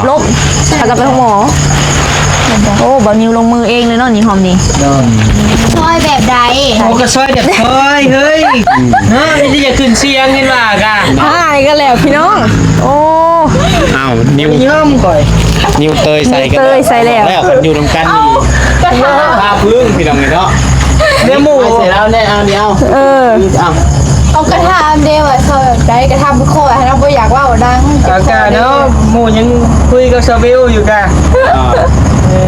ລົບ ພາກັນໄປໂຮງໝໍ. ໂອ້ ບ່າວນິວລົງມືເອງເລີຍເນາະ ນີ້ ຫອມນີ້. ໂດຍ. ຊ່ອຍແບບໃດ? ໂອ້ ກໍຊ່ອຍແບບຊ່ອຍເຮີ້ຍ ເນາະ ມີແຕ່ຢາກຂຶ້ນສຽງເຫັນວ່າກະ ອ້າຍກັນແລ້ວພີ່ນ້ອງ. ໂອ້ ອ້າວ ນິວ ຍອມຂ້ອຍ ນິວເຕີຍໃສ່ກັນ ເຕີຍໃສ່ແລ້ວ ແລ້ວຄັນຢູ່ນຳກັນນີ້ ກະທາ ພາພື້ນພີ່ນ້ອງເນາະ ແນວໝູ່ ໃສ່ລາວແດ່ ເອົານີ້ ເອົາ ເອີ ເອົາ ເອົາກະຖາມເດ້ວ່າຊອຍແບບໃດ ກະຖາມຂ້ອຍຫັ້ນນະ ບໍ່ຢາກເວົ້າດັງ ອາກາດເນາະ ໝູ່ຍັງຄຸຍກັບຊາວບິວຢູ່ກະ ອ່າ ເອີ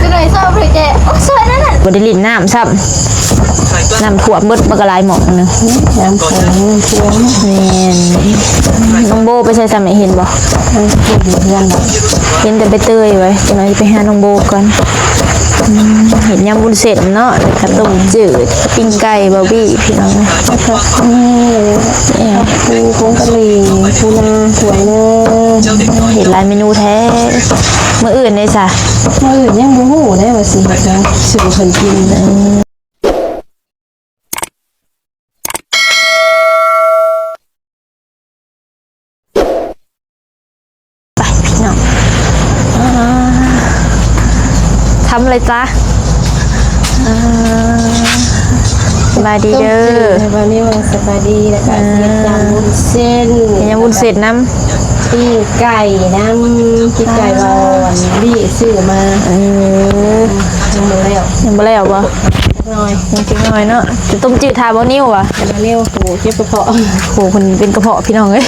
ຈັ່ງໃດຊອຍບໍ່ໄດ້ແກະ ໂອ້ຍ ຊອຍນັ້ນນະ ບໍ່ໄດ້ຫຼິ້ນນ້ຳຊ້ຳ ນ້ຳຖ້ວມເບິດ ບັກກະຫຼາຍໝ່ອງໜຶ່ງ ນ້ຳຖ້ວມ ນ້ຳຖ້ວມ ແມ່ນ ນ້ອງໂບໄປໃສຊ້ຳ ເຫັນບໍ່? ເອີ ຢູ່ເຮືອນ ເຫັນແຕ່ໃບເຕີຍໄວ້ ຈັ່ງໃດໄປຫານ້ອງໂບກ່ອນ. ອືມ ເຮັດຍຳວຸ້ນເສັ້ນເນາະ ແລ້ວກະຕົ້ມຈືດ ປີ້ງໄກ່ ບາວບີ້ ພີ່ນ້ອງເອີຍ ແລ້ວກະ ອືມ ແອວ ປູຜົງກະຫຼີ່ ປູນາ ຖ້ວຍໜຶ່ງ ເຮັດຫຼາຍເມນູແທ້. ມື້ອື່ນເດ້ຊະ? ມື້ອື່ນຍັງບໍ່ຮູ້ເດ້ວ່າຊິເຮັດຫຍັງສູ່ເພິ່ນກິນ. ອືມ. ໄປພີ່ນ້ອງ ອ່າ ທຳອະໄລຈ້າ? ອ່າ ສະບາຍດີເດີ ຕົ້ມຈືດໃຫ້ບ່າວນິວ ສະບາຍດີ ແລ້ວກະ ອ່າ ຊິເຮັດຍຳວຸ້ນເສັ້ນ ເຮັດຍຳວຸ້ນເສັ້ນນຳ ປີ້ງໄກ່ນຳ ປີ້ງໄກ່ ອ່າ ບ່າວບີ້ຊື້ມາ ເອີ ຍັງບໍ່ແລ້ວ ຍັງບໍ່ແລ້ວບໍ່? ໜ້ອຍ ຍັງຈັກໜ້ອຍເນາະ ຈະຕົ້ມຈືດຖ້າບ່າວນິວຫວາ? ບ່າວນິວ ໂຫ ເຈັບກະເພາະ ໂຫ ເພິ່ນເປັນກະເພາະພີ່ນ້ອງເອີຍ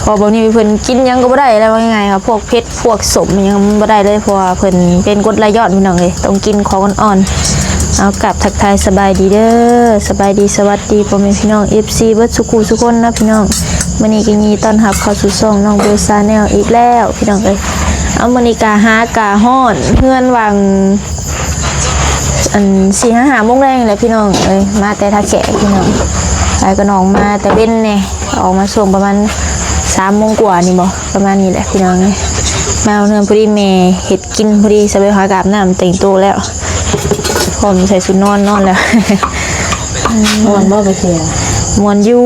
ເພາະບ່າວນິວເພິ່ນກິນຫຍັງກໍບໍ່ໄດ້ແລ້ວ ວ່າງ່າຍໆ ວ່າພວກເຜັດ ພວກສົ້ມຫຍັງມັນບໍ່ໄດ້ເລີຍ ເພາະວ່າເພິ່ນເປັນກົດໄຫຼຍ້ອນພີ່ນ້ອງເອີຍ ຕ້ອງກິນຂອງອ່ອນໆ. ເອົາ ກາບທັກທາຍສະບາຍດີເດີ ສະບາຍດີ ສະຫວັດດີພໍ່ແມ່ພີ່ນ້ອງ ເອັຟຊີ ເບິດສູ່ຄູ່ສູ່ຄົນເນາະພີ່ນ້ອງ ມື້ນີ້ກໍຍິນດີຕ້ອນຮັບເຂົ້າສູ່ຊ່ອງນ້ອງໂບຊາແນລອີກແລ້ວພີ່ນ້ອງເອີຍ. ເອົາ ມື້ນີ້ກະຫາກະຮອດເຮືອນຫວ່າງ ອັນ ສີ່ຫ້າໂມງແລງແຫຼະພີ່ນ້ອງເອີຍ ມາແຕ່ທ່າແຂກພີ່ນ້ອງ ອ້າຍກັບນ້ອງມາແຕ່ເວັນແດ່ ອອກມາຊ່ວງປະມານສາມໂມງກວ່ານີ້ບໍ ປະມານນີ້ແຫຼະພີ່ນ້ອງເອີຍ. ມາຮອດເຮືອນພໍດີແມ່ເຮັດກິນພໍດີ ສະບາຍຫາກະອາບນ້ຳແຕ່ງໂຕແລ້ວ ພ້ອມໃສ່ຊຸດນອນ ນອນແລ້ວ. ມ່ວນບໍ່ໄປທ່ຽວ? ມ່ວນຢູ່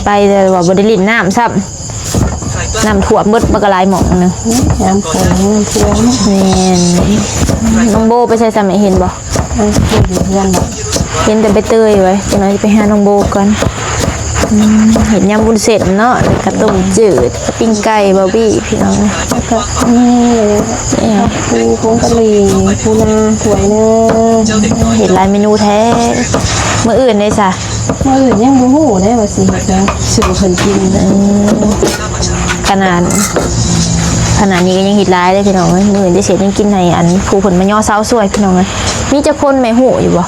ໄປແຕ່ວ່າບໍ່ໄດ້ຫຼິ້ນນ້ຳຊ້ຳ. ນ້ຳຖ້ວມເບິດບັກກະຫຼາຍໝ່ອງໜຶ່ງ ນ້ຳຖ້ວມ ນ້ຳຖ້ວມ ແມ່ນ. ນ້ອງໂບໄປໃສຊ້ຳ ເຫັນບໍ່? ເອີ ຢູ່ເຮືອນ ເຫັນແຕ່ໃບເຕີຍໄວ້ ຈັ່ງໃດໄປຫານ້ອງໂບກ່ອນ. ອືມ ເຮັດຍຳວຸ້ນເສັ້ນເນາະ ແລ້ວກະຕົ້ມຈືດ ປີ້ງໄກ່ ບາວບີ້ ພີ່ນ້ອງ ແລ້ວກະ ນີ້ ແອວ ປູຜົງກະຫຼີ່ ປູນາ ຖ້ວຍໜຶ່ງ ເຮັດຫຼາຍເມນູແທ້. ມື້ອື່ນເດ້ຊະ? ມື້ອື່ນຍັງບໍ່ຮູ້ເດ້ວ່າຊິເຮັດຫຍັງສູ່ເພິ່ນກິນ. ອືມ ຂະໜາດ ຂະໜາດນີ້ກໍຍັງເຮັດຫຼາຍເດ້ພີ່ນ້ອງເອີຍ. ມື້ອື່ນຈະເຮັດຫຍັງກິນໃຫ້ອັນຜູ້ເພິ່ນມາຍໍເຊົາຊ່ວຍພີ່ນ້ອງເອີຍ. ມີຈັກຄົນແມ່ຮູ້ຢູ່ບໍ່?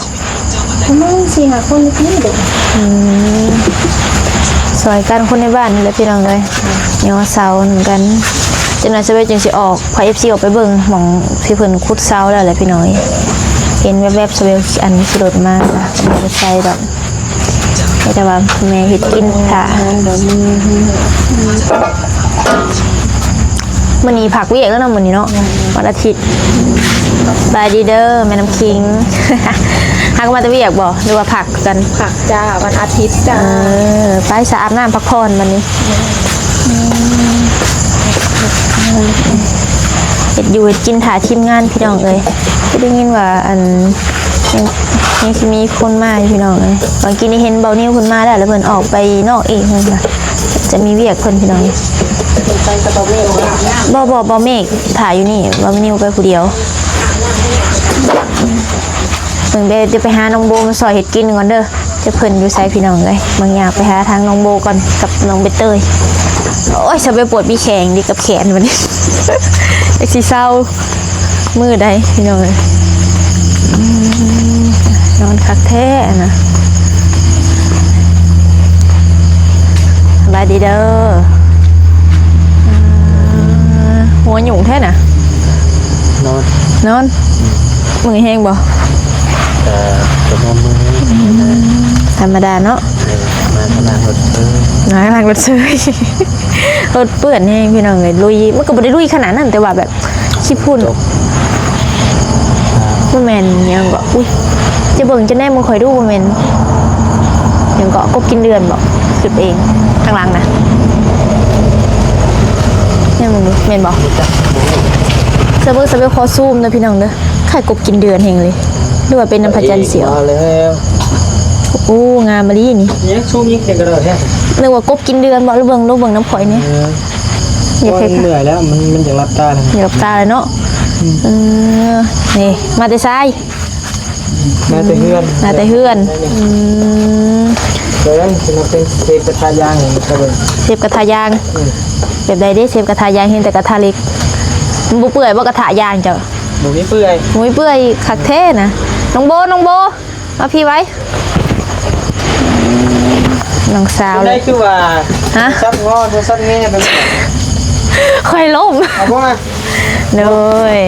ປະມານສີ່ຫ້າຄົນນີ້ແຫຼະ. ອືມ ຊ່ອຍກັນຄົນໃນບ້ານນີ້ແຫຼະພີ່ນ້ອງເອີຍ ຍໍເຊົານຳກັນ. ຈັກໜ່ອຍສາວເວຍຈຶ່ງຊິອອກ ພາ ເອັຟຊີ ອອກໄປເບິ່ງໝ່ອງທີ່ເພິ່ນຂຸດເຊົາແລ້ວແຫຼະພີ່ນ້ອງເອີຍ. ເຫັນແວບໆ ສາວເວຍອັນຂີ່ລົດມາ ບໍ່ໄດ້ໃສ່ດອກ. ມີແຕ່ວ່າແມ່ເຮັດກິນຖ້າ. ມື້ນີ້ພັກວຽກແລ້ວເນາະ ມື້ນີ້ເນາະ ວັນອາທິດ. ສະບາຍດີເດີແມ່ນ້ຳຄິງ. ຫາກັນມາແຕ່ວຽກບໍ່ ຫຼືວ່າພັກກັນ? ພັກຈ້າ ວັນອາທິດຈ້າ. ເອີ ໄປສະ ອາບນ້ຳພັກຜ່ອນບັດນີ້. ເຮັດຢູ່ເຮັດກິນຖ້າທີມງານພີ່ນ້ອງເອີຍ. ຄືໄດ້ຍິນວ່າອັນ ຍັງ ຍັງຊິມີຄົນມາຢູ່ພີ່ນ້ອງເອີຍ. ບາງກີ້ນີ້ເຫັນເບົານິວເພິ່ນມາແລ້ວ ແລ້ວເພິ່ນອອກໄປນອກອີກເພິ່ນວ່າ ຈະມີວຽກເພິ່ນພີ່ນ້ອງ. ໄປກັບເບົາເມກ ບໍ່ ບໍ່ ເບົາເມກຖ້າຢູ່ນີ້ ເບົານິວໄປຜູ້ດຽວ. ເບິ່ງເດີ ດຽວໄປຫານ້ອງໂບມາຊ່ອຍເຮັດກິນກ່ອນເດີ. ຈັກເພິ່ນຢູ່ໃສພີ່ນ້ອງເອີຍ. ບາງຢ່າງໄປຫາທາງນ້ອງໂບກ່ອນກັບນ້ອງໃບເຕີຍ. ໂອ້ຍ ສາວເວຍປວດມີແຂງເດ ກັບແຂນບັດນີ້ ຈັກຊິເຊົາມື້ໃດພີ່ນ້ອງເອີຍ. ອືມ ນອນຄັກແທ້ນະ. ສະບາຍດີເດີ. ອ່າ ຫົວຫຍຸ້ງແທ້ນະ. ນອນ ນອນ. ອືມ ເມື່ອຍແຮງບໍ່? ກໍ ກໍນອນເມື່ອຍ. ອືມ ທຳມະດາເນາະ. ເອີ ມາທາງຫຼັງລົດເຊີຍ ມາທາງຫຼັງລົດເຊີຍ. ລົດເປື້ອນແຮງພີ່ນ້ອງເອີຍ. ລຸຍ ມັນກໍບໍ່ໄດ້ລຸຍຂະໜາດນັ້ນ ແຕ່ວ່າແບບ ຂີ້ຝຸ່ນ ບໍ່ແມ່ນຫຍັງເກາະ. ອຸ້ຍ ຈະເບິ່ງຈັ່ງໃດ ມຶງຄ່ອຍດູ. ບໍ່ແມ່ນຫຍັງເກາະ ກົບກິນເດືອນບໍ? ຄລິບເອງ ທາງຫຼັງນະ. ແມ່ນບໍ່? ແມ່ນບໍ່? ສະເບີ ສະເບີ ຂໍຊູມເດີພີ່ນ້ອງເດີ. ຄ້າຍກົບກິນເດືອນແຮງເລີຍ ຫຼືວ່າເປັນນຳພະຈັນສຽວ? ມາແລ້ວ. ໂອ້ ງາມອີ່ຫຼີນີ້. ຍັງຊູມຍິງເປັນກະດອກແທ້. ນຶກວ່າກົບກິນເດືອນບໍ່? ລອງເບິ່ງ ລອງເບິ່ງນຳຂ້ອຍແດ່. ເອີ ຢາກໃຫ້ ໂອ້ຍ ເມື່ອຍແລ້ວ ມັນ ມັນຢາກຫຼັບຕາແລ້ວ. ຢາກຫຼັບຕາແລ້ວເນາະ. ອືມ ເອີ ນີ້ມາແຕ່ໃສ? ມາແຕ່ເຮືອນ ມາແຕ່ເຮືອນ. ອືມ ເດີ ຊິມາເປັນເຊຟກະທະຢາງໃຫ້ເບິ່ງ. ເຊຟກະທະຢາງ? ອືມ ແບບໃດເດ້ ເຊຟກະທະຢາງ? ເຫັນແຕ່ກະທະເຫຼັກ. ມັນບໍ່ເປື່ອຍບໍ່ກະທະຢາງເຈົ້າ? ບໍ່ມີເປື່ອຍ ບໍ່ມີເປື່ອຍ. ຄັກແທ້ນະ. ນ້ອງໂບ ນ້ອງໂບ ມາພີ້ໄວ. ນ້ອງສາວ ໄດ້ຄືວ່າ ຮະ? ສັດງໍ ສັດແງ່ໄປ. ຂ້ອຍລົ້ມ. ເອົາບໍ່ມາ? ໂດຍ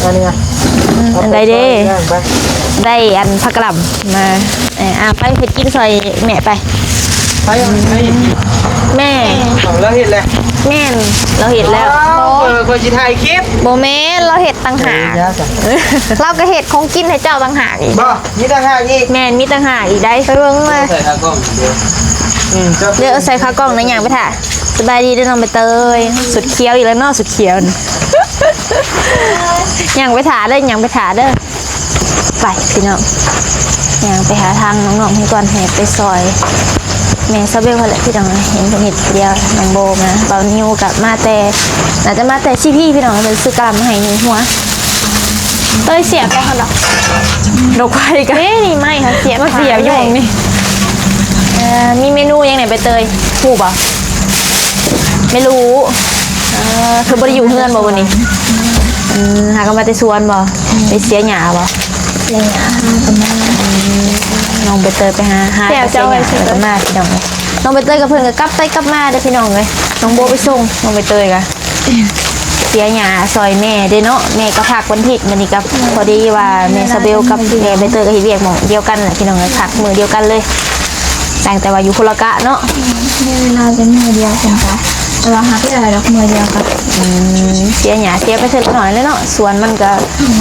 ອັນນີ້ ອືມ ອັນໃດເດ້? ໄດ້ອັນຜັກກະຫຼ່ຳມາ. ເອີ ອ່າ ໄປເຮັດກິນຊ່ອຍແມ່ໄປ. ໃຜເຮັດກິນ? ແມ່. ເອົາ ລາວເຮັດແລ້ວ? ແມ່ນ ລາວເຮັດແລ້ວ. ເອີ ຂ້ອຍຊິຖ່າຍຄລິບ. ບໍ່ແມ່ນ ລາວເຮັດຕ່າງຫາກ. ເອີ ລາວກໍເຮັດຂອງກິນໃຫ້ເຈົ້າຕ່າງຫາກອີກ. ບໍ່ ມີຕ່າງຫາກອີກ. ແມ່ນ ມີຕ່າງຫາກອີກໄດ໋. ໄປເບິ່ງມາ. ໃສ່ຂາກ້ອງ. ອືມ ເດີ ໃສ່ຂາກ້ອງນະ. ຍ່າງໄປຖ້າ. ສະບາຍດີເດີນ້ອງໃບເຕີຍ. ສຸດຂຽວອີກແລ້ວເນາະ ສຸດຂຽວນີ້. ຍ່າງໄປຖ້າເດີ ຍ່າງໄປຖ້າເດີ. ໄປພີ່ນ້ອງ ຍ່າງໄປຫາທາງນ້ອງໆເພິ່ນກ່ອນ ໃຫ້ໄປຊ່ອຍແມ່ຊາເບວຫັ້ນແຫຼະພີ່ນ້ອງ. ເຫັນເພິ່ນເຮັດດຽວ ນ້ອງໂບມາ ບ່າວນິວກໍມາແຕ່ ໜ້າຈະມາແຕ່ຊີພີພີ່ນ້ອງ. ເພິ່ນຊື້ກະຫຼ່ຳມາໃຫ້ໜຶ່ງຫົວ. ເອີຍ ສຽບແລ້ວຫັ້ນດອກ ດອກໄຟກະ ເດ້ ນີ້ໄມ້ເຮົາສຽບ ມາສຽບຢູ່ໝ່ອງນີ້. ເອີ ມີເມນູຫຍັງແດ່ໃບເຕີຍ ຮູ້ບໍ່? ແມ່ລູກ. ເອີ ເພິ່ນບໍ່ໄດ້ຢູ່ເຮືອນບໍ່ມື້ນີ້? ອືມ ຫາກັນມາແຕ່ສວນບໍ່? ໄປເສຍຫຍ້າບໍ່? ເສຍຫຍ້າ ຫາກັນມາ. ອືມ ນ້ອງໃບເຕີຍໄປຫາ ຫາ ແລ້ວ ໄປເສຍຫຍ້າ ເຈົ້າ ແລ້ວກໍມາພີ່ນ້ອງເອີຍ. ນ້ອງໃບເຕີຍກັບເພິ່ນກໍກັບໄປກັບມາເດີພີ່ນ້ອງເອີຍ. ນ້ອງໂບໄປສົ່ງ ນ້ອງໃບເຕີຍກໍເສຍຫຍ້າຊ່ອຍແມ່ເດ້ເນາະ. ແມ່ກໍພັກວັນທິດ ມື້ນີ້ກໍພໍດີວ່າແມ່ຊາເບວກັບແມ່ໃບເຕີຍກໍເຮັດວຽກໝ່ອງດຽວກັນແຫຼະພີ່ນ້ອງເອີຍ. ພັກມື້ດຽວກັນເລີຍ ຕ່າງແຕ່ວ່າຢູ່ຄົນລະກະເນາະ. ມີເວລາແຕ່ມື້ດຽວກັນກະ ແຕ່ວ່າຫາກຫຼາຍດອກມື້ດຽວກັນ. ອືມ ເສຍຫຍ້າເສຍໄປເທື່ອລະໜ້ອຍແຫຼະເນາະ. ສວນມັນກະ ອືມ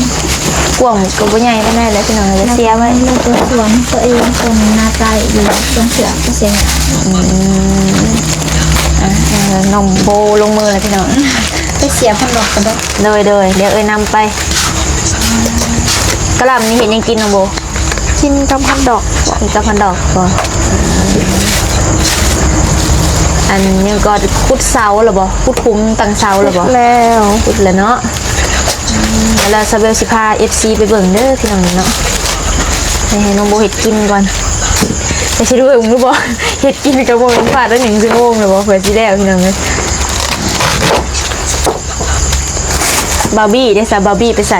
ກວ້າງ ມັນກະບໍ່ໃຫຍ່ປານໃດແຫຼະພີ່ນ້ອງເອີຍ. ເສຍໄວ້ ແລ້ວແຕ່ສວນຕົວເອງ ຕົວໜ້າໃຕ້ຢູ່ ສວນເສືອກໍເສຍຫຍ້າ. ອືມ ອ່ະ ເອີ ນ້ອງໂບລົງມືແລ້ວພີ່ນ້ອງ. ໄປເສຍພັນດອກກັນເດີ. ໂດຍໆ ດຽວເອື້ອຍນຳໄປ. ກະຫຼ່ຳນີ້ເຮັດຫຍັງກິນນ້ອງໂບ? ກິນກັບຮອດດອກ. ກິນກັບຮອດດອກບໍ? ອັນນີ້ກໍຂຸດເສົາແລ້ວບໍ? ຂຸດຂຸມຕັ້ງເສົາແລ້ວບໍ? ແລ້ວ ຂຸດແລ້ວເນາະ. ອືມ ແລ້ວຊາເບວຊິພາເອັຟຊີໄປເບິ່ງເດີພີ່ນ້ອງເນາະ. ໃຫ້ ໃຫ້ນ້ອງໂບເຮັດກິນກ່ອນ. ແຕ່ຊິໄດ້ເບິ່ງຫຼືບໍ່? ເຮັດກິນກໍບໍ່ແມ່ນພາດໄດ້ໜຶ່ງຊົ່ວໂມງແລ້ວບໍ ເພື່ອຊິແລ້ວພີ່ນ້ອງເອີຍ. ບາວບີເດ້ຊະ? ບາວບີໄປໃສ?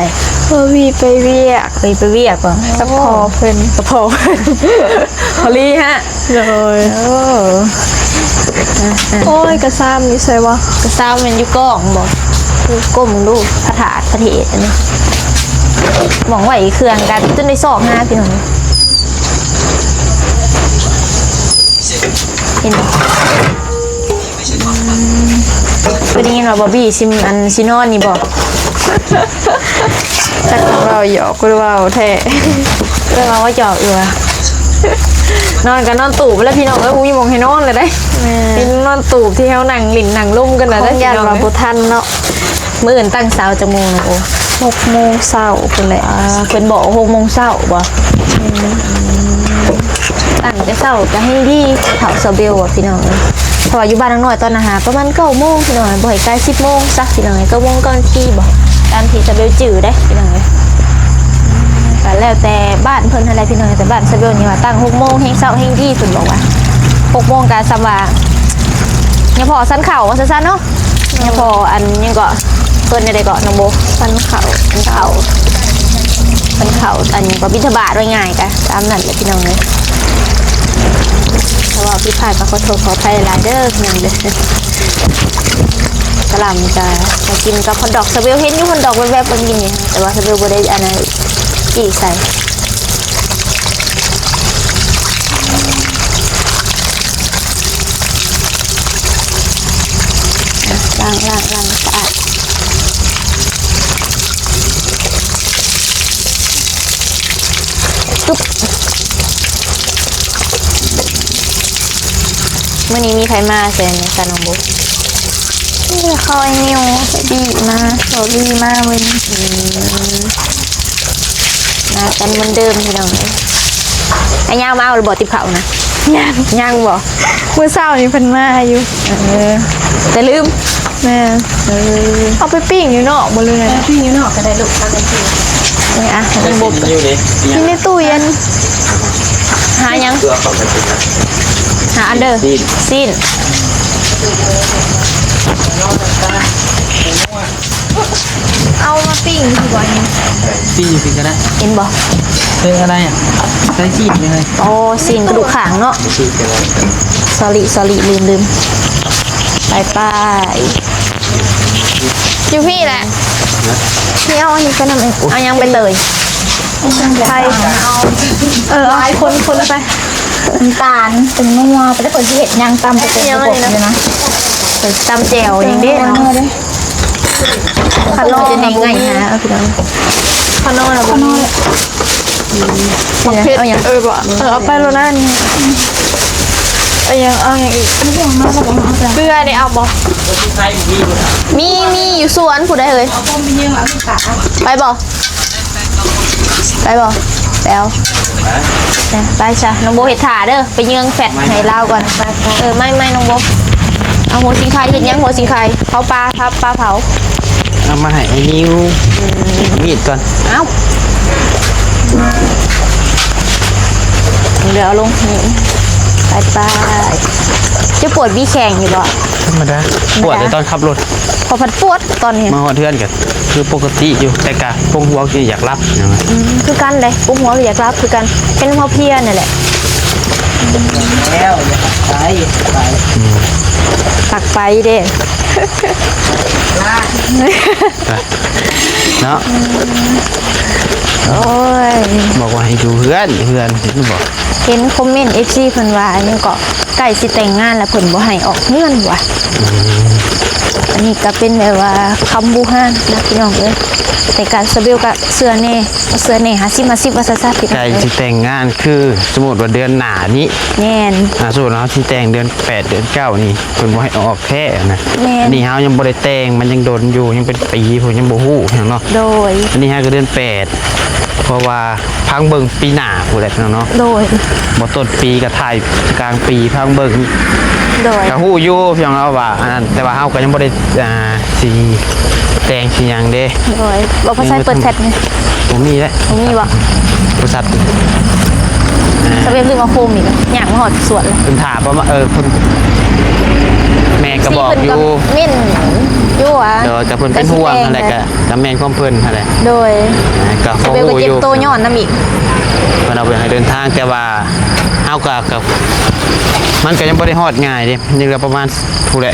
ບາວບີໄປວຽກ. ເອີຍ ໄປວຽກບໍ? ກັບພໍ່ເພິ່ນ. ກັບພໍ່ເພິ່ນ ພໍລີຮະ. ໂດຍ. ໂອ້ ອ່ະໆ ໂອ້ຍ ກະຊາມຢູ່ໃສວະ? ກະຊາມແມ່ນຢູ່ກ້ອງບໍ? ກົ້ມເບິ່ງດູ ພະທາດ ພະເທດ ອັນນີ້ ໝ່ອງໄວ້ເຄື່ອງກັນ ຈົນໄດ້ຊອກຫາພີ່ນ້ອງ. ເຫັນບໍ່? ອືມ ເຄີຍໄດ້ຍິນວ່າບາວບີຊິ ອັນ ຊິນອນນີ້ບໍ? ຈັກເວົ້າຫຍອກ ຫຼືເວົ້າແທ້? ເອີ້ນວ່າເວົ້າຫຍອກຢູ່ວ່າ ນອນກໍນອນຕູບແລ້ວພີ່ນ້ອງເອີຍ. ບໍ່ມີໝ່ອງໃຫ້ນອນແລ້ວເດ້. ແມ່ນ ນອນຕູບທີ່ເຮົານັ່ງຫຼິ້ນນັ່ງລົມກັນນະເດ້ ຢ້ານວ່າບໍ່ທັນເນາະ. ມື້ອື່ນຕັ້ງເຊົ້າຈັກໂມງນ້ອງໂອ? ຫົກໂມງເຊົ້າພຸ້ນແຫຼະ. ອ່າ ເພິ່ນບອກຫົກໂມງເຊົ້າບໍ? ອືມ ຕັ້ງແຕ່ເຊົ້າກໍແຮງດີ ເຖົ້າຊາວເບວອະພີ່ນ້ອງເອີຍ. ເພາະວ່າຢູ່ບ້ານນາງນ້ອຍຕອນນະຫາ ປະມານເກົ້າໂມງພີ່ນ້ອງ ບໍ່ໃຫ້ກາຍສິບໂມງຊະພີ່ນ້ອງເອີຍ. ເກົ້າໂມງເກົ້ານາທີບໍ ຕາມທີ່ຊາວເບວຈື່ໄດ໋ພີ່ນ້ອງເອີຍ. ກໍແລ້ວແຕ່ບ້ານເພິ່ນຫັ້ນແຫຼະພີ່ນ້ອງ. ແຕ່ບ້ານຊາວເບວນີ້ວ່າຕັ້ງຫົກໂມງແຮງເຊົ້າແຮງດີ ເພິ່ນບອກວ່າຫົກໂມງກໍສ່ຳວ່າ ຍັງພໍສັນເຂົ້າວ່າຊັ້ນເນາະ. ຍັງພໍອັນ ຫຍັງເກາະ ເອີ້ນແນວໃດເກາະນ້ອງໂບ? ສັນເຂົ້າ. ສັນເຂົ້າ ສັນເຂົ້າ ອັນ ຫຍັງເກາະ ບິນທະບາດ ວ່າງ່າຍກະຕາມນັ້ນແຫຼະພີ່ນ້ອງເອີຍ. ຖ້າເວົ້າຜິດພາດກໍຂໍໂທດຂໍອະໄພຫຼາຍເດີພີ່ນ້ອງເດີ. ກະຫຼ່ຳກະ ກະກິນກັບຮອດດອກ. ຊາເບວເຫັນຢູ່ຮອດດອກແວບໆ ເມື່ອກີ້ນີ້ ແຕ່ວ່າຊາເບວບໍ່ໄດ້ອັນນັ້ນ ຈີກໃສ່. ລ້າງ ລ້າງ ລ້າງສະອາດ. ຕຶບ ມື້ນີ້ມີໃຜມາໃສ່ນີ້ຊະນ້ອງໂບ? ນີ້ເຂົາໄອ້ນິວໄອ້ບີມາ ເຂົາລີມາມື້ນີ້ ອືມ ມາກັນເໝືອນເດີມພີ່ນ້ອງເອີຍ. ອ້າຍຍາວມາເອົາແລ້ວບໍ່ ຕິບເຂົ້ານະ? ຍັງ ຍັງບໍ່? ມື້ເຊົ້ານີ້ເພິ່ນມາຢູ່. ເອີ ແຕ່ລືມ. ແມ່ນ. ເອີ ເອົາໄປປີ້ງຢູ່ນອກບໍ່ ຫຼືໄງ? ເອີ ປີ້ງຢູ່ນອກກໍໄດ້ລູກ ພາກັນປີ້ງ. ນີ້ອະ ຍັງບໍ່ ຢູ່ໃນຕູ້ເຢັນ. ຫາຫຍັງ? ຫາອັນເດີ ຊີ້ນ ຊີ້ນ. ເອົາມາປີ້ງຢູ່ບໍ່ນີ້? ປີ້ງຢູ່ພີ້ກໍໄດ້. ເຫັນບໍ່? ເປັນອະໄລອະ? ໃສ່ຊີ້ນນີ້ເລີຍ. ໂອ້ ຊີ້ນກະດູກຂ້າງເນາະ. ຊໍຣີ ຊໍຣີ ລືມ ລືມ. ໄປ ໄປ. ຢູ່ພີ້ແຫຼະ. ພີ່ເອົາອັນນີ້ໄປນຳເອງ. ເອົາຫຍັງໄປເຕີຍ? ໄປ. ເອີ ເອົາຄົນໆໄປ. ນ້ຳຕານ ເປັນນົວ ໄປແລ້ວເພິ່ນຊິເຮັດຫຍັງ ຕຳໄປເຕັມລະບົບຢູ່ນະ. ເພິ່ນຊິຕຳແຈ່ວຫຍັງເດ້ເນາະ. ເອີ ເດ້ ຄັນລອງຈະໄດ້ງ່າຍຫາ ເອົາພີ່ນ້ອງ. ຂະໜໍ່ນະບໍ່ມີ. ອືມ ໝາກເຜັດ ເອົາຫຍັງ? ເອີ ບໍ່ ເອີ ເອົາໄປໂລດນະນີ້. ເອົາຫຍັງ ເອົາຫຍັງອີກ? ເກືອນີ້ເອົາບໍ່? ມີ ມີຢູ່ສວນພຸ້ນໃດເຮີຍ. ໄປບໍ່? ໄປບໍ່? ແປວ ໄປຊະ ນ້ອງໂບເຮັດຖ້າເດີ. ໄປເຍືອງແຟດໃຫ້ລາວກ່ອນ. ເອີ ໄມ້ ໄມ້ ນ້ອງໂບ. ເອົາຫົວສິງໄຄ ເຮັດຫຍັງຫົວສິງໄຄ? ເຜົາປາ ພັບ ປາເຜົາ. ເອົາມາໃຫ້ໄອ້ນິວ. ອືມ ມີດກ່ອນ. ເອົາ ເດີ ເອົາລົງນີ້. ໄປ ໄປ. ຈະປວດບີແຂ້ງຢູ່ບໍ່? ທຳມະດາ ປວດແຕ່ຕອນຂັບລົດ. ເຂົາພັດປວດຕອນນີ້. ມາຮອດເຮືອນກໍຄືປົກກະຕິຢູ່ ແຕ່ກະປົວຫົວຄືຢາກຫຼັບ. ອືມ ຄືກັນເດ້ ປົວຫົວຄືຢາກຫຼັບຄືກັນ ເປັນເພາະເພຍນີ້ແຫຼະ. ແລ້ວຢາກໄປ ຢາກໄປ. ອືມ ຢາກໄປເດ້. ເນາະ ໂອ້ຍ ບອກວ່າໃຫ້ຢູ່ເຮືອນ ຢູ່ເຮືອນ ເຫັນບໍ່? ເຫັນຄອມເມັນ ເອັຟຊີ ເພິ່ນວ່າຫຍັງເກາະ ໃກ້ຊິແຕ່ງງານແລ້ວເພິ່ນບໍ່ໃຫ້ອອກເຮືອນວ່າ. ອືມ ອັນນີ້ກໍເປັນແບບວ່າຄຳບູຮານນະພີ່ນ້ອງເອີຍ. ແຕ່ກະສະເບວກະເຊື່ອແດ່ ເຊື່ອແດ່ ຫ້າສິບຫ້າສິບ ວ່າຊັ້ນຊະພີ່ນ້ອງເອີຍ. ໃກ້ຊິແຕ່ງງານ ຄືສົມມຸດວ່າເດືອນໜ້ານີ້. ແມ່ນ. ອ່າ ສົມມຸດເຮົາຊິແຕ່ງເດືອນແປດ ເດືອນເກົ້ານີ້ ເພິ່ນບໍ່ໃຫ້ອອກແທ້ນະ. ແມ່ນ. ອັນນີ້ເຮົາຍັງບໍ່ໄດ້ແຕ່ງ ມັນຍັງດົນຢູ່ ຍັງເປັນປີພຸ້ນ ຍັງບໍ່ຮູ້ຫຍັງເນາະ. ໂດຍ. ອັນນີ້ເຮົາກໍເດືອນແປດ ເພາະວ່າ ຟັງເບິ່ງປີໜ້າພຸ້ນແຫຼະເນາະ. ໂດຍ. ບໍ່ຕົ້ນປີກໍທ້າຍກາງປີ ຟັງເບິ່ງ. ໂດຍ. ກໍຮູ້ຢູ່ພຽງແຕ່ວ່າອັນນັ້ນ ແຕ່ວ່າເຮົາກໍຍັງບໍ່ໄດ້ ອ່າ ຊິແຕ່ງຊິຫຍັງເດ້. ໂດຍ. ບໍ່ພໍໃຊ້ເປີດແຊັດນີ້. ບໍ່ມີແຫຼະ. ບໍ່ມີບໍ່? ໂທລະສັບ ສະເວັນລືມເອົາໂຄມອີກ ຍ່າງມາຮອດສວນເລີຍ. ເພິ່ນຖ້າປະມານ ເອີ ເພິ່ນ ແມ່ກໍບອກຢູ່ ເມັນຢູ່ວ່າ. ໂດຍ. ກໍເພິ່ນເປັນຫ່ວງຫັ້ນແຫຼະ ກໍ ກໍແມ່ນຄວາມເພິ່ນຫັ້ນແຫຼະ. ໂດຍ. ອ່າ ກໍພໍຮູ້ຢູ່ ສະເບວກໍເຈັບໂຕຍ້ອນນຳອີກ ເພິ່ນເອົາໄປໃຫ້ເດີນທາງ ແຕ່ວ່າເຮົາກໍ ກໍ ມັນກໍຍັງບໍ່ໄດ້ຮອດງ່າຍເດ້ ຍັງປະມານພຸ້ນແຫຼະ.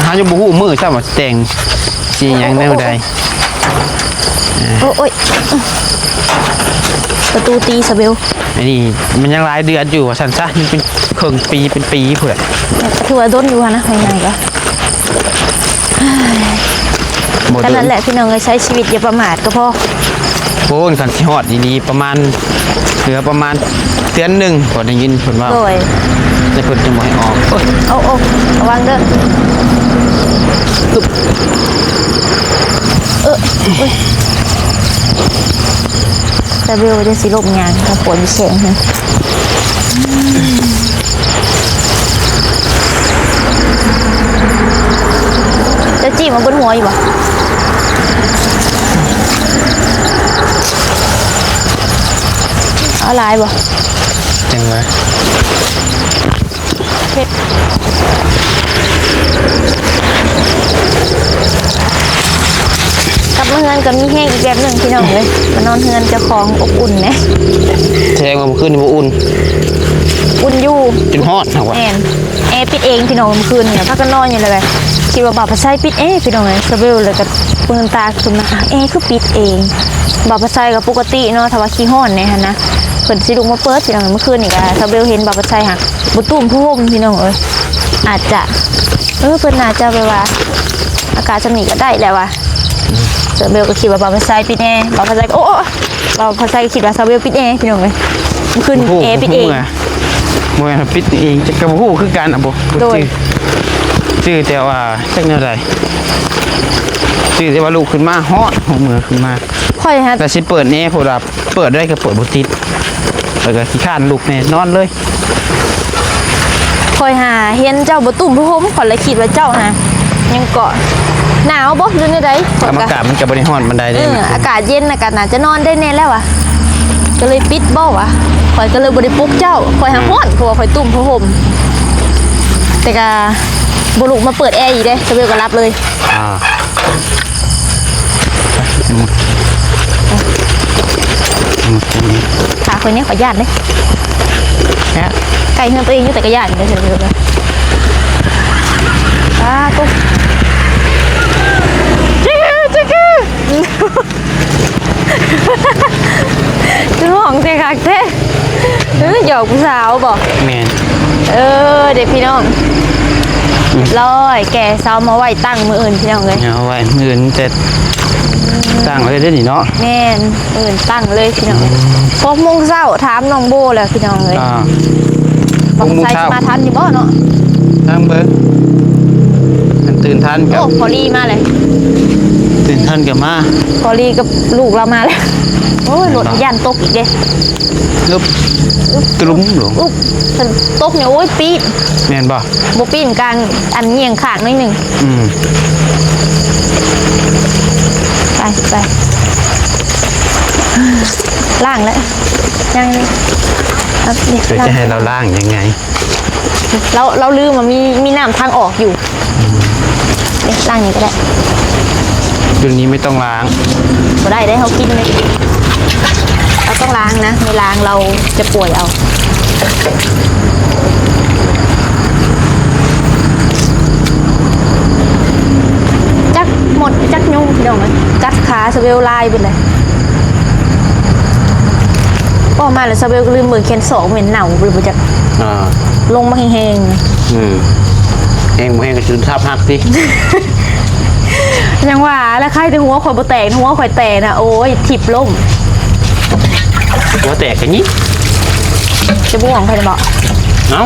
ເຮົາຍັງບໍ່ຮູ້ມື້ຊ້ຳວ່າຊິແຕ່ງຊິຫຍັງແນວໃດ. ໂອ້ຍ ປະຕູຕີສະເບວ. ອັນນີ້ມັນຍັງຫຼາຍເດືອນຢູ່ວ່າຊັ້ນຊະ ຍັງເປັນເຄິ່ງປີ ເປັນປີພຸ້ນແຫຼະ. ຖືວ່າດົນຢູ່ຫັ້ນນະ ໃຫ້ໃຫຍ່ກໍ ບໍ່ດົນ. ແຄ່ນັ້ນແຫຼະພີ່ນ້ອງເອີຍ ໃຊ້ຊີວິດຢ່າປະໝາດກໍພໍ. ໂອ້ຍ ຄັນຊິຮອດອີ່ຫຼີປະມານ ເຫຼືອປະມານເດືອນໜຶ່ງ ພໍໄດ້ຍິນເພິ່ນເວົ້າ. ໂດຍ. ແຕ່ເພິ່ນຈະບໍ່ໃຫ້ອອກ. ໂອ້ຍ ໂອ້ ໂອ້ ລະວັງເດີ. ອຶບ ເອີ ເອີ. ສະເບວຈະຊິລົບຍາງ ເຂົາປວດແຂ້ງຫັ້ນ. ເຈົ້າຈີ້ມາບົນຫົວຢູ່ບໍ່? ເອົາຫຼາຍບໍ່? ຈັ່ງວ່າ ເຜັດ. ກັບມາເຮືອນກໍມີແຮງອີກແບບໜຶ່ງພີ່ນ້ອງເອີຍ ມານອນເຮືອນເຈົ້າຂອງອົບອຸ່ນແດ່. ແສດງວ່າມື້ຄືນນີ້ບໍ່ອຸ່ນ. ອຸ່ນຢູ່ ຈົນຮ້ອນເຮົາວ່າ. ແມ່ນ ແອປິດເອງພີ່ນ້ອງ ມື້ຄືນນີ້ພາກັນນອນຢູ່ແລ້ວແບບ ຄິດວ່າບ່າວພະໄຊປິດແອພີ່ນ້ອງເອີຍ. ສະເບວແລ້ວກໍເປີດຕາຂຶ້ນມາ ແອຄືປິດເອງ. ບ່າວພະໄຊກໍປົກກະຕິເນາະ ຖ້າວ່າຂີ້ຮ້ອນແດ່ຫັ້ນນະ ເພິ່ນຊິລຸກມາເປີດພີ່ນ້ອງ. ມື້ຄືນນີ້ກໍສະເບວເຫັນບ່າວພະໄຊຫັ້ນ ບໍ່ຕຸ້ມຜ້າຫົ່ມພີ່ນ້ອງເອີຍ. ອາດຈະ ເອີ ເພິ່ນໜ້າຈະແບບວ່າ ອາກາດຊ່ຳນີ້ກໍໄດ້ແຫຼະວ່າ. ສະເບວກໍຄິດວ່າບ່າວພະໄຊປິດແອ ບ່າວພະໄຊກໍ ໂອ້ ໂອ້ ບ່າວພະໄຊກໍຄິດວ່າສະເບວປິດແອພີ່ນ້ອງເອີຍ. ຄືນແອປິດເອງ ບໍ່ແມ່ນປິດເອງ ຈັກກໍບໍ່ຮູ້ຄືກັນ. ບໍ່ ໂດຍ ບໍ່ຈື່. ຈື່ແຕ່ວ່າຈັກແນວໃດ ຈື່ແຕ່ວ່າລຸກຂຶ້ນມາຮ້ອນ ຫົວເມືອຂຶ້ນມາ ຂ້ອຍຫາ ແຕ່ຊິເປີດແອ ເພາະວ່າເປີດໄດ້ກໍເປີດບໍ່ຕິດ ແລ້ວກໍຂີ້ຄ້ານລຸກແນ່ ນອນເລີຍ. ຂ້ອຍຫາເຫັນເຈົ້າບໍ່ຕຸ້ມຜ້າຫົ່ມ ຂ້ອຍລະຄິດວ່າເຈົ້າຫາ ຫຍັງເກາະ ໜາວບໍ່ ຫຼືແນວໃດ? ອາກາດມັນກໍບໍ່ໄດ້ຮ້ອນປານໃດເດ້ ເອີ ອາກາດເຢັນ ອາກາດໜາວ ຈະນອນໄດ້ແນ່ແລ້ວຫວາ ກໍເລີຍປິດບໍ່ຫວາ ຂ້ອຍກໍເລີຍບໍ່ໄດ້ປຸກເຈົ້າ ຂ້ອຍຫາຮ້ອນ ເພາະວ່າຂ້ອຍຕຸ້ມຜ້າຫົ່ມ ແຕ່ກໍບໍ່ລຸກມາເປີດແອອີກເດ້ ສະເບວກໍຫຼັບເລີຍ. ອ່າ ຂາຂ້ອຍນີ້ຂ້ອຍຢ້ານເດ້ ໃກ້ເຮືອນຕົວເອງຢູ່ ແຕ່ກໍຢ້ານເດ້ ສະເບວ. ອ້າ ໂຕ ຈິກຄື ຈິກຄື ຄືຮ້ອງແທ້ຄັກແທ້ ເອີ ຫຍອກຜູ້ສາວບໍ? ແມ່ນ ເອີ ເດັກພີ່ນ້ອງ ອືມ ລອຍແກ່ເຊົາມາໄວ້ຕັ້ງມື້ອື່ນພີ່ນ້ອງເອີຍ ເອົາໄວ້ມື້ອື່ນແຕ່ຕັ້ງເລີຍເດ້ນີ້ເນາະ ແມ່ນ ມື້ອື່ນຕັ້ງເລີຍພີ່ນ້ອງເອີຍ ອືມ ຫົກໂມງເຊົ້າ ຖາມນ້ອງໂບແລ້ວພີ່ນ້ອງເອີຍ ອ່າ ວ່າໃສ່ຊິມາທັນຢູ່ບໍ່ເນາະ ຖາມເບິ່ງ ຄັນຕື່ນທັນກໍ ໂອ້ ພໍລີມາແລ້ວ ຕື່ນທັນກໍມາ ພໍລີກັບລູກລາວມາແລ້ວ ໂອ້ຍ ລົດຢ້ານຕົກອີກເດ້ ອຶບ ຕະລຸມລົງ ອຶບ ຄັນຕົກນີ້ ໂອ້ຍ ປີນ ແມ່ນບໍ່? ບໍ່ປີນກາງອັນຍ່ຽງຂ້າງໜ້ອຍໜຶ່ງ ອືມ ໄປ ໄປ ລ້າງແລ້ວ ຍັງ ເອົາ ນີ້ ຈະໃຫ້ລາວລ້າງຍັງໄງ? ລາວ ລາວລືມວ່າມີ ມີນ້ຳທາງອອກຢູ່ ນີ້ ລ້າງນີ້ກໍໄດ້ ເລື່ອງນີ້ໄມ່ຕ້ອງລ້າງ ບໍ່ໄດ້ເດ້ ເຮົາກິນນີ້ ເຮົາຕ້ອງລ້າງນະ ໄມ່ລ້າງລາວຈະປ່ວຍເອົາ ຈັກມົດຈັກຍຸງພີ່ນ້ອງເອີຍ ກັດຂາສະເວວລາຍເບິດເລີຍ. ອອກມາແລ້ວສາວເບວກໍລືມເບິ່ງແຂນສອກແມ່ນເນົ່າບໍ່ຈັກ ອ່າ ລົງມາແຮງໆ ອືມ ແຮງບໍ່ແຮງກໍຈົນທັບຫັກຕິ ຍັງວ່າລະ ໃຄແຕ່ຫົວຂ້ອຍບໍ່ແຕກ ຫົວຂ້ອຍແຕກນະ ໂອ້ຍ ທິບລົ້ມ ຫົວແຕກກໍຍິບ ຈະບໍ່ຫວງໃຜບໍ່ ເອົ້າ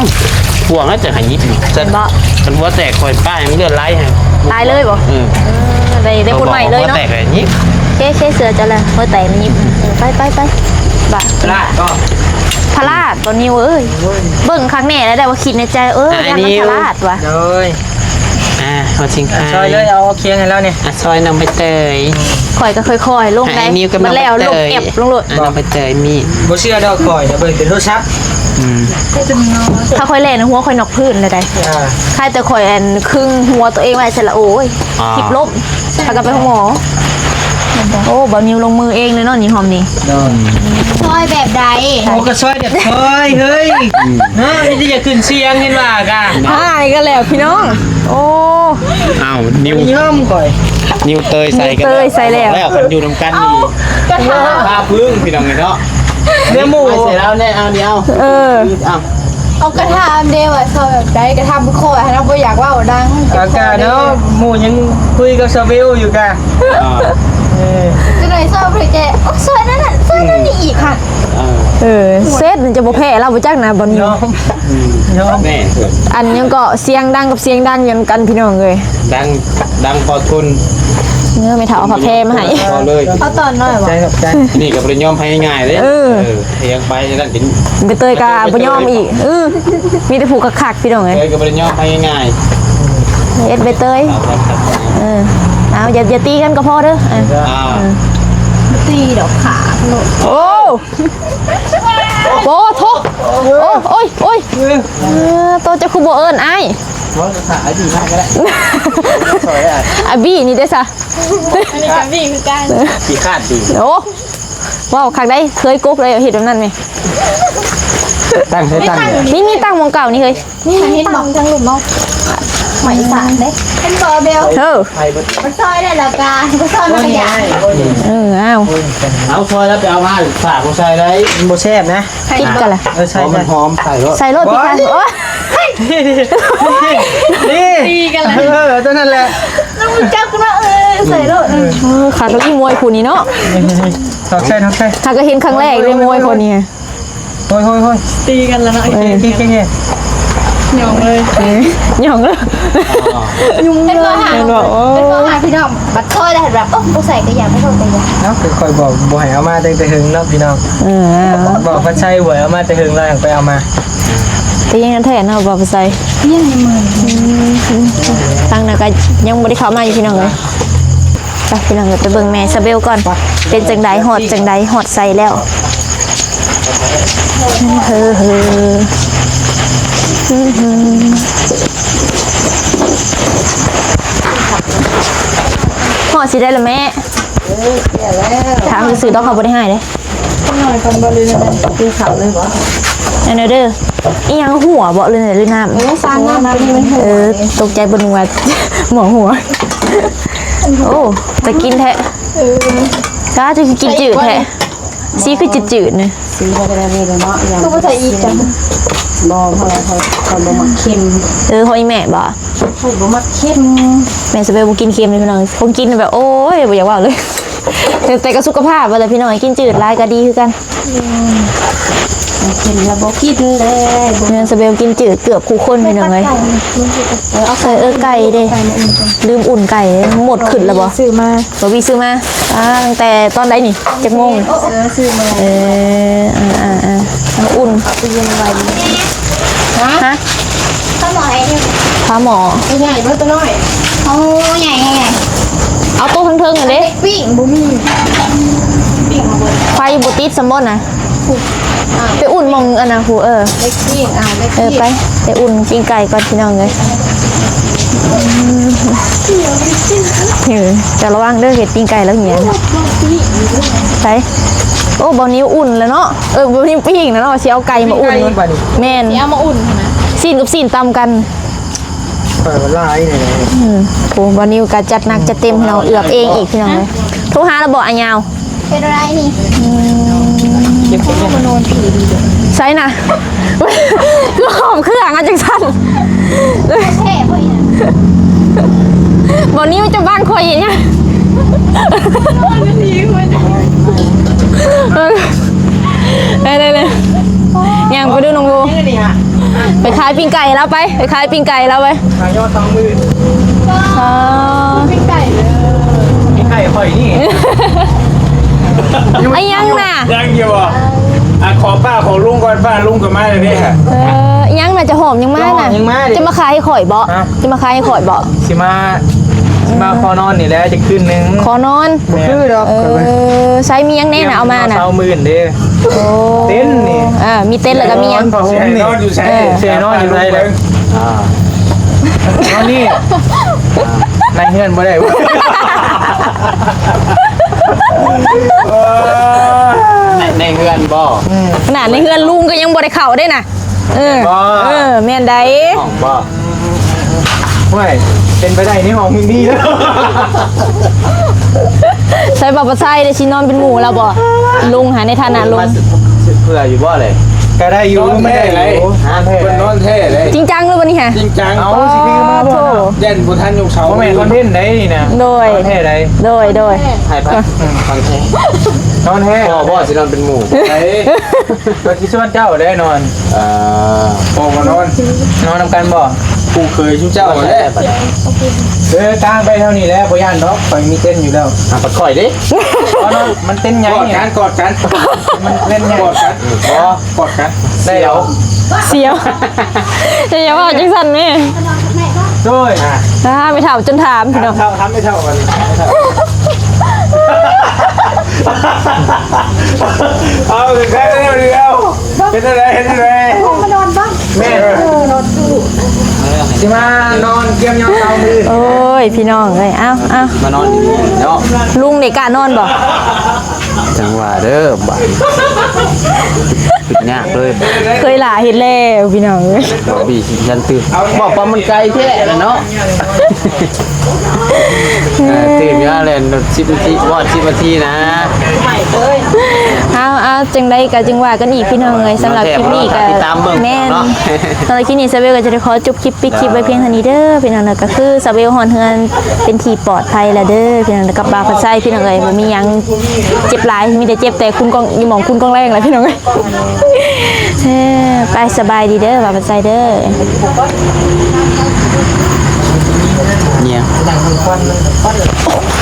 ຫວງແລ້ວຈະໃຫ້ຍິບ ແມ່ນບໍ່ ຄັນຫົວແຕກຂ້ອຍປ້າຍມັນເລືອດໄຫຼໃຫ້ ຕາຍເລີຍບໍ່ ເອີ ເອີ ໄດ້ ໄດ້ຄົນໃໝ່ເລີຍເນາະ ຫົວແຕກກໍຍິບ ເຄ ເຄ ເສືອເຈົ້າແຫຼະ ຫົວແຕກມັນຍິບ ເອີ ໄປ ໄປ ໄປ ບາດ ພະລາດກໍ ພະລາດບໍ່ນິວເອີຍ ເບິ່ງຄັກແນ່ແລ້ວໄດ້ວ່າຄິດໃນໃຈ ເອີ ຢ້ານມັນພະລາດວ່າ ໂດຍ ອ່າ ເອົາຊິງຄາ ຊ່ອຍເລີຍ ເອົາຄຽງໃຫ້ລາວນີ້ ອ່າ ຊ່ອຍນ້ອງໃບເຕີຍ ຂ້ອຍກໍຄ່ອຍໆລົງໄດ້ ເບິດແລ້ວລົງແອັບລົງໂລດ ອ່າ ນ້ອງໃບເຕີຍມີ ບໍ່ເຊື່ອດອກ ຂ້ອຍນະເບິ່ງແຕ່ໂທລະສັບ ອືມ ຖ້າຂ້ອຍແລ່ນຫົວຂ້ອຍນອກພື້ນແລ້ວໄດ໋ ອ່າ ໃຄແຕ່ຂ້ອຍອັນຄຶງຫົວໂຕເອງໄວ້ຊັ້ນລະ ໂອ້ຍ ອ່າ ທິບລົ້ມ ພາກັນໄປໂຮງໝໍ ໂອ້ ບ່າວນິວລົງມືເອງເລີຍເນາະ ນີ້ຫອມນີ້ ໂດຍ ຊ່ອຍແບບໃດ ໂອ້ ກໍຊ່ອຍແບບຊ່ອຍເຮີ້ຍ ເນາະ ນີ້ຢ່າຂຶ້ນສຽງເຫັນວ່າກະ ຫາຍກັນແລ້ວພີ່ນ້ອງ ໂອ້ ອ້າວ ນິວ ຍອມຂ້ອຍ ນິວເຕີຍໃສ່ກັນ ນິວເຕີຍໃສ່ແລ້ວ ແລ້ວຄັນຢູ່ນຳກັນນີ້ ກະທາ ພາປຶ້ງພີ່ນ້ອງເອີຍເນາະ ເນື້ອໝູ ໃສ່ລາວແນ່ ເອົານີ້ ເອົາ ເອີ ເອົາ ເອົາກະຖາມເດ້ວ່າຊ່ອຍແບບໃດ ກະຖາມຂ້ອຍຫັ້ນນະ ບໍ່ຢາກເວົ້າດັງ ອາກາດເນາະ ໝູ່ຍັງຄຸຍກັບສາວເບວຢູ່ກະ ອ່າ ເອີ ຈັ່ງໃດຊ່ອຍບໍ່ໄດ້ແກ້ ໂອ້ ຊ່ອຍນັ້ນ ຊ່ອຍນັ້ນນີ້ອີກຫັ້ນ ເອີ ເອີ ເຊັດມັນຈະບໍ່ແພ້ລາວບໍ່ຈັກນະ ບ່າວນິວ ຍອມ ຍອມ ແມ່ນ ອັນຫຍັງເກາະ ສຽງດັງກັບສຽງດັງຢູ່ນຳກັນພີ່ນ້ອງເອີຍ ດັງ ດັງພໍທົນ ເອີ ແມ່ເຖົ້າເອົາຜ້າແພມາໃຫ້ ພໍເລີຍ ເອົາຕອນໜ້ອຍບໍ່ ຂອບໃຈ ຂອບໃຈ ນີ້ກໍບໍ່ໄດ້ຍອມໃຜງ່າຍເດ້ ເອີ ເອີ ຮຽງໄປນັ້ນເປັນ ໃບເຕີຍກໍບໍ່ຍອມອີກ ເອີ ມີແຕ່ຜູ້ຄັກໆ ພີ່ນ້ອງເອີຍ ເຕີຍກໍບໍ່ໄດ້ຍອມໃຜງ່າຍ ເຮັດໃບເຕີຍ ເອີ ເອົາ ຢ່າ ຢ່າຕີກັນກໍພໍເດີ ເອີ ອ່າ ບໍ່ຕີດອກຂາໂລດ ໂອ້ ໂອ້ໂທ ໂອ້ຍ ໂອ້ຍ ໂອ້ຍ ເອີ ໂຕເຈົ້າຄືບໍ່ເອີ້ນອ້າຍ ວ່າຫາອາບີມາກໍໄດ້ ອາບີນີ້ເດ້ຊະ ອັນນີ້ກໍບີຄືກັນ ຂີ້ຄ້ານຕີ ໂອ້ ເວົ້າຄັກໄດ໋ ເຄີຍກົບເລີຍ ເຮັດແບບນັ້ນແມ ຕັ້ງໃຫ້ຕັ້ງ ນີ້ ນີ້ຕັ້ງໝ່ອງເກົ່ານີ້ເຮີ້ຍ ນີ້ເຫັນບໍ່ ທາງລຸ່ມເຮົາ ໄມ້ສານເດ້ ເຫັນບໍ່ເບວ ເອີ ມັນຊອຍໄດ້ແລ້ວກະ ມັນຊອຍມາກະຢາ ເອີ ເອົາ ເອົາຊອຍແລ້ວໄປເອົາມາຝາກຜູ້ຊາຍໄດ້ ມັນບໍ່ແຊບນະ ຜິດກັນລະ ເອີ ໃສ່ ໃສ່ ມັນຫອມ ໃສ່ໂລດ ໃສ່ໂລດ ໂອ້ຍ ນີ້ ຕີກັນລະ ເອີ ຕົວນັ້ນແຫຼະ ລະມັນຈັບຂຶ້ນມາ ເອີ ໃສ່ໂລດ ເອີ ຂາເກົ້າອີ່ມວຍຄູ່ນີ້ເນາະ ຖອກໃສ່ ຖອກໃສ່ ຫາກໍເຫັນຄັ້ງແລກເລີຍມວຍຄູ່ນີ້ ໂອ້ຍ ໂອ້ຍ ໂອ້ຍ ຕີກັນລະເນາະ ເອີ ເອີ ເອີ ເອີ ເອີ ຫຍອງເລີຍ ເອີ ຫຍອງເລີຍ ຫຍອງເລີຍ ເຫັນບໍ່ຫາ ເຫັນບໍ່ ໂອ້ ເຫັນບໍ່ຫາ ພີ່ນ້ອງ ບັດໂທດແລ້ວແບບ ໂອ້ ບໍ່ໃສ່ກໍຢ່າ ບໍ່ໂທດກໍຢ່າ ເນາະ ຄືຂ້ອຍບອກບໍ່ໃຫ້ເອົາມາຕັ້ງແຕ່ເຫິງເນາະ ພີ່ນ້ອງ ເອີ ບອກພັດໄຊບໍ່ໃຫ້ເອົາມາແຕ່ເຫິງ ແລ້ວຈັ່ງໄປເອົາມາ ກໍຍັງແທ້ເນາະ ບໍ່ໃສ່ ຍັງໃນມື ອືມ ທາງນັ້ນກໍຍັງບໍ່ໄດ້ເຂົ້າມາຢູ່ ພີ່ນ້ອງເອີຍ. ໄປພີ່ນ້ອງເອີຍ ໄປເບິ່ງແມ່ຊາເບວກ່ອນ ເປັນຈັ່ງໃດ ຮອດຈັ່ງໃດ ຮອດໃສແລ້ວ ເຮີ ເຮີ ຮອດຊິໄດ້ລະແມ່ ເອີ ແກ້ແລ້ວ ຖາມຊື່ໆດອກ ເຮົາບໍ່ໄດ້ຮ້າຍເດ້ ຈັກໜ້ອຍກ່ອນບໍ່ ຫຼືແນວໃດ ກິນເຂົ້າເລີຍບໍ່ ອັນນັ້ນເດີ ອີ່ຫຍັງຫົວບໍ່ ຫຼືແນວໃດ ຫຼືນ້ຳ ເອີ ຊານນ້ຳ ອັນນີ້ມັນຫົວ ເອີ ຕົກໃຈ ບໍ່ນຶກວ່າໝໍຫົວ ໂອ້ ຕາກິນແທ້ ເອີ ຕາ ເຈົ້າຄືກິນຈືດແທ້ ສີຄືຈືດໆນີ້ ສີບໍ່ໄດ້ນີ້ເນາະ ຍັງ ຄືບໍ່ໃສ່ອີກຈັງ ບໍ່ ເພາະວ່າຂ້ອຍ ຂ້ອຍບໍ່ມັກເຄັມ ເອີ ຂອງອີ່ແມ່ບໍ່ ຂ້ອຍບໍ່ມັກເຄັມ ແມ່ຊິໄປບໍ່ກິນເຄັມເລີຍ ພີ່ນ້ອງ ຂອງກິນແບບ ໂອ້ຍ ບໍ່ຢາກເວົ້າເລີຍ ແຕ່ ແຕ່ກໍສຸຂະພາບຫັ້ນແຫຼະ ພີ່ນ້ອງ ກິນຈືດຫຼາຍກໍດີຄືກັນ. ອືມ ກິນແລ້ວບໍ່ກິນແລ້ວ ແມ່ນ ສະເບວກິນຈືດເກືອບຄູ່ຄົນ ພີ່ນ້ອງເອີຍ ເອີ ເອົາ ເອີ ເອີ ໄກ່ເດ້ ລືມອຸ່ນໄກ່ ໝົດຂຶ້ນແລ້ວບໍ່? ຊື້ມາ ບໍ່ມີ ຊື້ມາ ອ່າ ຕັ້ງແຕ່ຕອນໃດນີ້? ຈັກໂມງ? ເອີ ຊື້ມາ ເອີ ອ່າໆ ອຸ່ນ ເອົາໄປເຢັນໄວ້ ຮະ? ຮະ? ປາໝໍໃຫ້ເດ້ ປາໝໍ ໂຕໃຫຍ່ບໍ່ ໂຕນ້ອຍ? ໂອ້ ໃຫຍ່ໆ ເອົາໂຕເທິງໆຫັ້ນເດ້ ປີ້ງບໍ່ມີ ໄຟບໍ່ຕິດຊ້ຳບໍ່ນະ? ໄປອຸ່ນໝ່ອງອັນນະ ຜູ້ ເອີ ໄປປີ້ງ ອ່າ ໄປ ເອີ ປີ້ງ ໄປ ໄປອຸ່ນປີ້ງໄກ່ກ່ອນ ພີ່ນ້ອງເອີຍ ເອີ ເຈົ້າລະວັງເດີ ເຮັດປີ້ງໄກ່ແລ້ວເຫຍ ໃສ ໂອ້ ບ່າວນິວອຸ່ນແລ້ວເນາະ ເອີ ບ່າວນິວປີ້ງແລ້ວເນາະ ຊິເອົາໄກ່ມາອຸ່ນ ປີ້ງໄກ່ອີກບາດນີ້ ແມ່ນ ຊິເອົາມາອຸ່ນຫັ້ນນະ ຊີ້ນກັບຊີ້ນຕຳກັນ ເປີດຫຼາຍແທ້ ອືມ ໂອ້ ບ່າວນິວກໍຈັດໜັກຈັດເຕັມ ພີ່ນ້ອງ ເອືອບເອງອີກ ພີ່ນ້ອງເອີຍ ໂທຫາແລ້ວບໍ່ ອາຍາວ? ເຮັດອະໄລນີ້? ອືມ ມານອນຜີດີເດີ ໃສນະ? ຄືຫອມເຄື່ອງ ເອົາຈັ່ງຊັ້ນ ແທ້ບໍ່ອີ່ນະ ບໍ່ນີ້ມັນຈະບັງຂ້ອຍອີ່ຫຍັງ ເອີ ໄດ້ໆໆ ຍ່າງໄປດູນ້ອງໂບ ໄປຂາຍປີ້ງໄກ່ລາວໄປ ໄປຂາຍປີ້ງໄກ່ລາວໄປ ຂາຍຍອດສອງໝື່ນ ອໍ ປີ້ງໄກ່ເດີ ປີ້ງໄກ່ຂ້ອຍນີ້ ອາ ຍັງນະ ຍັງຢູ່ບໍ່? ອ່ະ ຂໍປ້າ ຂໍລຸງກ່ອນ ປ້າ ລຸງກໍມາແລ້ວເດ້ ເອີ ຍັງນະ ຈະຫອມຍັງມານະ ຈະມາຂາຍໃຫ້ຂ້ອຍບໍ່? ຈະມາຂາຍໃຫ້ຂ້ອຍບໍ່? ຊິມາ ຊິມາຂໍນອນນີ້ແຫຼະ ຈັກຄືນໜຶ່ງ ຂໍນອນ ບໍ່ຄືດອກ ເອີ ໃສມີຫຍັງແດ່ນະ ເອົາມານະ ຊາວໝື່ນເດ້ ໂອ້ ເຕັນນີ້ ເອີ ມີເຕັນແລ້ວກໍມີຫຍັງ ຜ້າຫົ່ມນີ້ ຊິໃຫ້ນອນຢູ່ໃສ? ເອີ ຊິໃຫ້ນອນຢູ່ໃສລະ? ອ່າ ນອນນີ້ ໃນເຮືອນບໍ່ໄດ້ບໍ່? ເອີ ໃນ ໃນເຮືອນບໍ່? ອືມ ຂະໜາດໃນເຮືອນລຸງກໍຍັງບໍ່ໄດ້ເຂົ້າເດ້ນະ ເອີ ບໍ່ ເອີ ແມ່ນໃດ ຫ້ອງບໍ່? ຫ້ວຍ ເປັນໄປໄດ້ໃນຫ້ອງນີ້ເດີ ໃສ່ບໍ່ປະໄຊເດ້ ຊິນອນເປັນໝູ່ລາວບໍ່? ລຸງຫາ ໃນຖານະລຸງ ມາເພື່ອຢູ່ບໍ່ເລີຍ? ກໍໄດ້ຢູ່ ນອນແທ້ ມັນໄດ້ຢູ່ ນອນແທ້ ເພິ່ນນອນແທ້ເດ້ ຈິງຈັງເລີຍບໍ່ນີ້ຫະ? ຈິງຈັງ ເອົາ ຊິຖືມາບໍ່? ໂທ້ ຢ້ານບໍ່ທັນຍົກເສົາ ບໍ່ແມ່ນຄອນເທັນໃດນີ້ນະ ໂດຍ ນອນແທ້ໃດ ໂດຍ ໂດຍ ໃຫ້ພັກ ອືມ ນອນແທ້ ນອນແທ້ ບໍ່ ບໍ່ ຊິນອນເປັນໝູ່ ໄປ ກໍຊິຊວນເຈົ້າໄດ້ນອນ ອ່າ ບໍ່ມານອນ ນອນນຳກັນບໍ່? ຄູ່ເຄີຍຊຸມເຈົ້າແຫຼະ ເອີ ກາງໄປເທົ່ານີ້ແຫຼະ ບໍ່ຢ້ານດອກ ຂ້ອຍມີເຕັນຢູ່ແລ້ວ ອ່າ ປະຂ້ອຍເດ້ ເອົາເນາະ ມັນເຕັນໃຫຍ່ ກອດກັນ ກອດກັນ ມັນເຕັນໃຫຍ່ ກອດກັນ ບໍ່ ກອດກັນ ໄດ້ເອົາ ສຽວ ຢ່າເວົ້າຈັ່ງຊັ້ນແມ່ ໂດຍ ອ່າ ໄປຖາມຈົນຖາມ ພີ່ນ້ອງ ຖາມ ຖາມແມ່ເຖົ້າກ່ອນ ເອົາ ເອົາ ເຮັດຈັ່ງໃດ ເຮັດຈັ່ງໃດ ມານອນບ້າງ ແມ່ນ ເອີ ນອນຢູ່ ຊິມານອນກຽມຍອມເຕົາມື້ ໂອ້ຍ ພີ່ນ້ອງເອີຍ ເອົາ ເອົາ ມານອນຢູ່ເນາະ ລຸງໄດ້ກ້ານອນບໍ່? ຈັ່ງວ່າເດີ ບາດນີ້ ຍາກເລີຍ ເຄີຍຫຼ້າເຮັດແລ້ວ ພີ່ນ້ອງເອີຍ ບອບບີ້ຊິຍັນຕື່ມ ບອກວ່າມັນໄກແທ້ລະເນາະ ເອີ ຕື່ມຢູ່ແລ້ວ ສິບນາທີ ຮອດສິບນາທີນະ ເອົາ ເອົາ ຈັ່ງໃດກໍຈຶ່ງວ່າກັນອີກພີ່ນ້ອງເອີຍ. ສຳລັບຄລິບນີ້ກໍ ແມ່ນ ສຳລັບຄລິບນີ້ສາວເວວກໍຈະໄດ້ຂໍຈົບຄລິບ ປິດຄລິບໄວ້ພຽງເທົ່ານີ້ເດີພີ່ນ້ອງເດີ. ກໍຄືສາວເວວຮອດເຮືອນເປັນທີ່ປອດໄພແລ້ວເດີພີ່ນ້ອງເດີ ກັບບ່າວພັດໄຊພີ່ນ້ອງເອີຍ. ບໍ່ມີຫຍັງເຈັບຫຼາຍ ມີແຕ່ເຈັບແຕ່ຂຸນກອງ ຢູ່ໝ່ອງຂຸນກອງແລງແຫຼະພີ່ນ້ອງເອີຍ. ເອີ ໄປ ສະບາຍດີເດີບ່າວພັດໄຊເດີ. ເອີຍ.